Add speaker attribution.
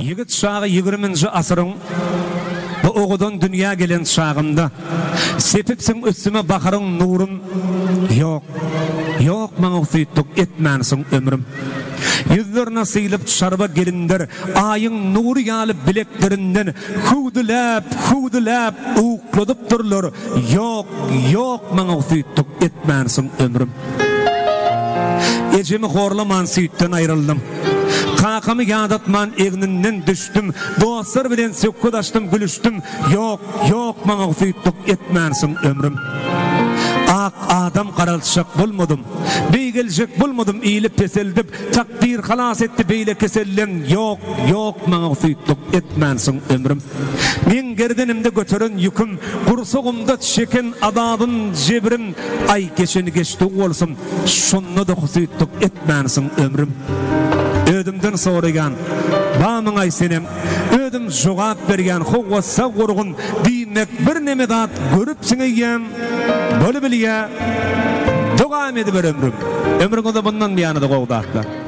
Speaker 1: Ýigit çagy ýigriminji asyryň bu owadan dünýä gelen çagymda sepipsiň üstüme baharyň nurun Ýok, ýok maňa husytlyk etmänsiň ömrüm. Ýüzlerine sylyp çarwa gelinler Aýyň nury ýaly bileklerinden Hüwdüläp, hüwdüläp ukladypdyrlar Ýok, ýok maňa husytlyk etmänsiň ömrüm. Ejemi horlaman süýtden aýryldym. Kakamy ýadatman egninden düşdüm. Dostlar bilen söhbet açdym, gülüşdim. Ýok, ýok maňa husytlyk etmänsiň ömrüm. Ak adam garaltjak bolmadym. Beýgeljek bolmadym ili peseldip. Takdyr halas etdi beýle keselden. Ýok, ýok maňa husytlyk etmänsiň ömrüm. Meň gerdenimde göteren ýüküm, gursagymda çeken azabym, jebrim, aý geçeni geçdigi bolsun, şonda-da husytlyk etmänsiň ömrüm. Özümden soraýan, bamyňaý senem, özüm jogap berýän, howwa sag gurgun, diýmek birneme zat görüpsiň eýýäm, bolubilýä, dowam ediber ömrüm. Ömrüňizde bundan buýana-da gowy zatlar.